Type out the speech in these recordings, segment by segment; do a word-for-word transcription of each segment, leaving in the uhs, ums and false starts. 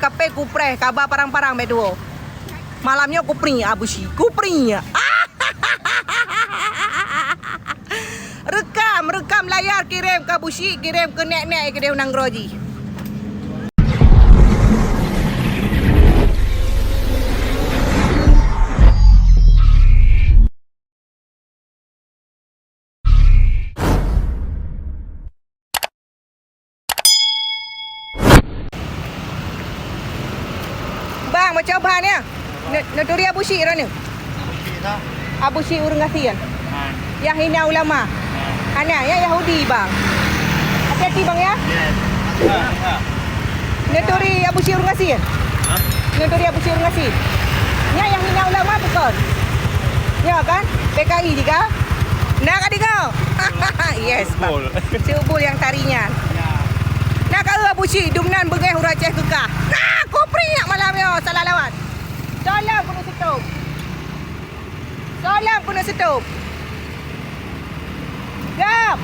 P K P kupreh, kaba parang-parang bak tuwo. Malam nyoe kupriek Abusyik, kupriek. Reukam, reukam layar, kirém keu Abusyik, kirém keu nek-nek keudéh u nanggroe jih. Bang, baca bah ni. Ne-, neuturi Abusyik droeneuh. Abusyik ureueng gasien. Nyang hina ulama. Hana, nyang Yahudi, bang. Hati-hati, bang, ya. Neuturi Abusyik ureueng gasien. Neuturi Abusyik ureueng gasien. Nyan nyang hina ulama bukon? Ya kan? P K I juga. Nah, ka deungoe. Yes, bang. Seubul nyang tari nyan. Nah, ka Abusyik dum nan beungéh ureueng Aceh keukah. Nah, kupriek malam nyoe, salah lawan. Tolong keuneuk seutop. Tolong keuneuk seutop. Gam!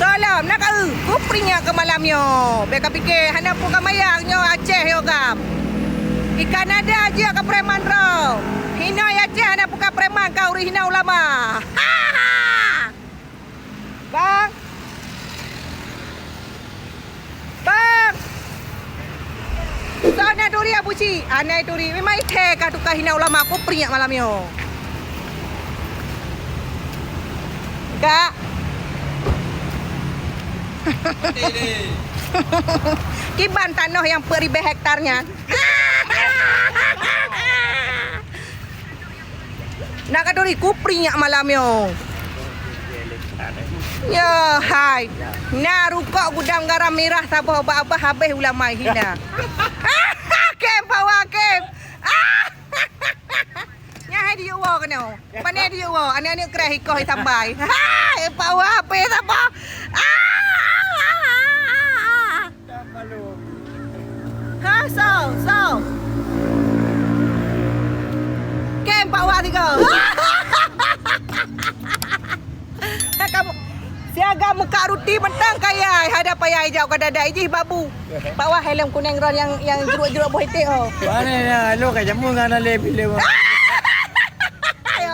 Salam, na ka eu, kupriek keu malam nyoe. Bèk ka pike, hana peue ka mayang nyoe Aceh nyoe, Gam. Ikan ada aja ka preman droe. Hina Aceh hana peue ka preman, ka ureueng hina ulama. Bang! Bang! Soe na turi Abusyik? Anai turi. Memang ithèe ka tuka hina ulama, kupriek malam nyoe. Kak. Kiban tanoh nyang peuet ribèe hektar nyan. Na ka turi kupriek malam nyoe. Nyoe hai. Na rukok gudang garam mirah saboh bak abah habéh ulama hina. Kem pawa kem. Nyan hai diyue woe keunoe. Pane diyue woe. Aneuk-aneuk kreh ikoh isambai. Hai pawa habéh saboh. Ha, so, so. Kem Pak Wah tiga. Kamu siaga muka ruti mentang kayai, hada payah ijak ka dada ijih babu. Pak Wah helm kunéng ron yang, yang jeruk-jeruk boh iték oh. Mana ya, lo ka jamu ngana le bila. Ayo.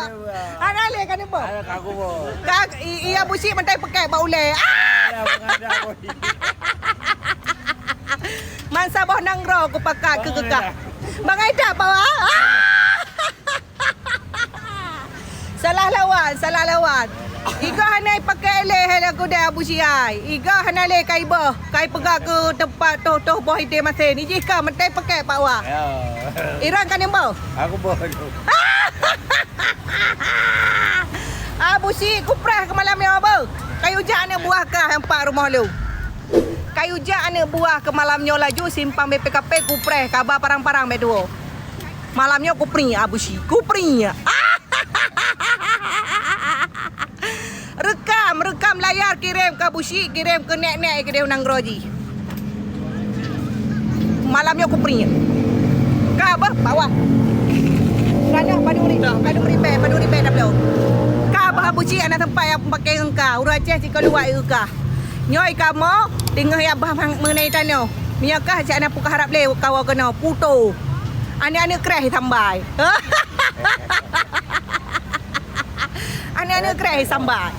Ada le kan ibu? Ada kaku bo. Ka i-, iya busi mentai pakai bak ulai. Ah! Ada mengada bo. Mansa boh nanggroe kupakat keu keukah. Bangai dak bawa? Ah! Salah lawan, salah lawan. Iga hana pakai lé hai lagu dah Abu Syai. Iga hana lé kai boh, kai peugah keu teumpat toh-toh boh idéh masén. Ijih ka mentai pakai Pak Wah. Ya. Iran kan yang boh? Aku boh tu. Abu Syik kupreh keu malam nyoe beuh. Kayu jak aneuk buah kah nyang pat rumoh lôn. Kayu jak aneuk buah keu malam nyoe laju simpang B P K P kupreh kaba parang-parang bèk tuwoe. Malam nyoe kupriek Abu Syik. Kupriek. Reukam, reukam layar kirém keu Abu Syik, kirém keu nek-nek keudéh u nanggroe jih. Malam nyoe kupriek. Ka beuh bak Wah. Ka na padum ri-, padum ribèe, padum ribèe tabloe. Ka beuh Abu Syik hana teumpat nyang pakai ngon ka. Ureueng Aceh cit kaluwa i kah. Nyoe i kamoe teungoh i abah meunai tanoh. Meunyoe kah cit hana peue kaharab lé kawoe keunoe. Puto. Aneuk-aneuk kreh isambai. Aneuk-aneuk kreh isambai.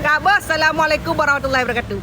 Ka beuh, Assalamualaikum warahmatullahi wabarakatuh.